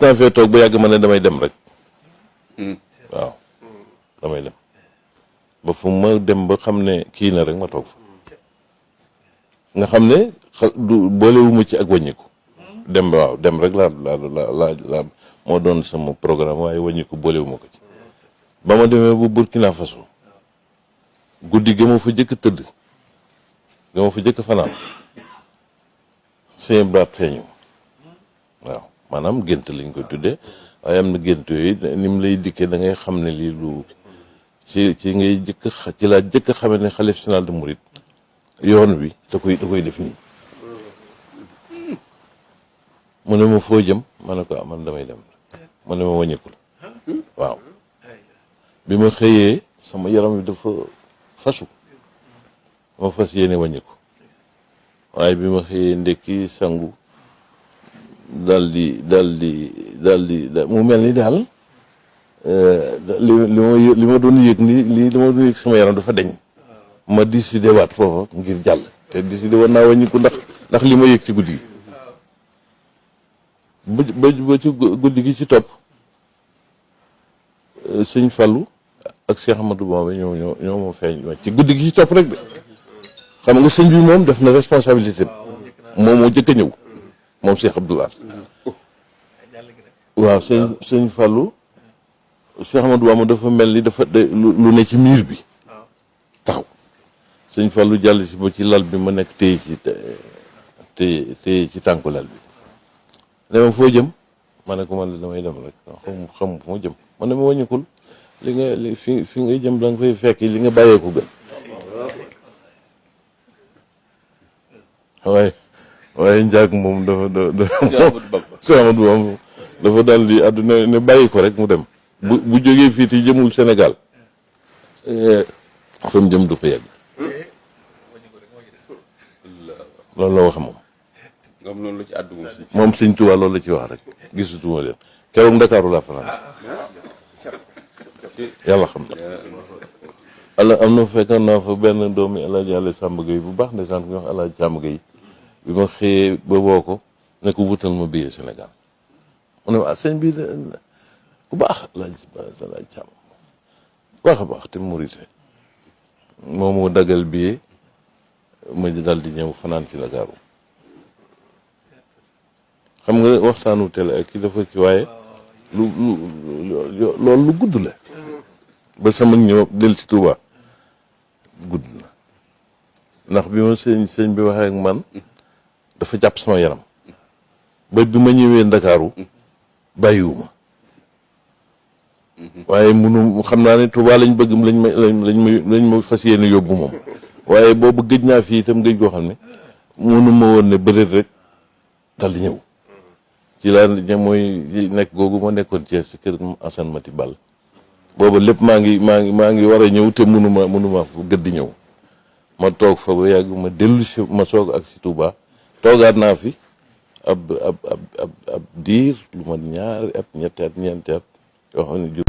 naa fee toog ba yàgg ma ne damay dem rek waaw damay dem ba fu ma dem ba xam ne kii na rek ma toog fa nga xam ne du boolewuma ci ak wàññiku dem waaw dem rek laa moo doon sama programme waaye wàññiku boolewuma ko ci ba ma demee bu Burkina Faso guddi ga ma fa jëkk tëdd ga ma fa jëkk fanaan sëñ Blaat feeñu waaw maanaam gént lañ koy tuddee waaye am na gént yooyu ni mu lay dikkee da ngay xam ne lii lu ci ngay ci laa jëkk xamee ne xalif général de Mouride yoon wi da koy def nii mu ne ma foo jëm ma ne ko man damay dem mu ne ma wàññikul waaw bi ma xëyee sama yaram wi dafa fasu ma fas yéene wàññiku waaye bi ma xëyee ndekki sangu dal di mu mel ni daal li ma doon yëg li ma doon yëg sama yaram dafa deñ ma décidé waat foofa ngir jàll te décidé war naa wàññiku ndax li ma yëg ci guddi gi ba ci guddi gi ci topp sëñ Fallou ak Cheikh Amadou Bamba ñoo ma feeñ ci guddi gi ci topp rek de xam nga sëñ bi moom def na responsabilité moom moo jëkk a ñëw moom Cheikh Abdoulaye waaw sëñ Fallou Cheikh Amadou Bamba dafa mel ni dafa lu ne ci miir bi taxaw sëñ Fallou jàll si ba ci lal bi ma nekk téye ci tànku lal bi dama foo jëm ma ne ko man damay dem rek xam fu ma jëm ma ne ma wàññikul fi ngay jëm da nga fay fekk li nga bàyyee ko gën waaye njaag moom Cheikh Amadou Bamba dafa daal di àdduna ne bàyyi ko rek mu dem bu jógee fii te jëmul Sénégal fa mu jëm du fa yegg loolu la wax moom loolu la ci àddu moom sëñ Tuubaa loolu la ci wax rek gisutuma leen keroog Ndakaaru laa fanaan yàlla xam na ala am na fekkoon naa fa benn doomi Alaaji Àlla Sàmb Gay bu baax ndeysaan ku ñuy wax Alaaji Sàmb Gay bi ma xëyee ba woo ko ne ko wutal ma billet Sénégal mu ne waa sëñ bi ku baax Alaaji Sàmb baax a baax te murite moom moo dagal billet ma dal di ñëw fanaan ci Ndakaaru xam nga waxtaanu télé ak ki dafa ci waaye loolu lu gudd la ba sama ñëw del si Touba gudd na ndax bi ma sëñ bi waxee ak man dafa jàpp sama yaram ba bi ma ñëwee Ndakaaru bàyyiwuma waaye xam naa ne Touba lañ bëgg lañ ma fas yéene yóbbu moom waaye boobu gëj naa fii itam gëj goo xam ne mënu ma woon ne bëreet rek dal di ñëw ci laa mooy nekk googu ma nekkoon Thiès ci kër Assane Mati Ball booba lépp maa ngi war a ñëw te mënuma fu gëdd di ñëw ma toog fa ba yàgg ma dellu si ma soog ak si Touba toogaat naa fi ab diir lu ma ñaari at ñetti at ñeenti at yoo xam ne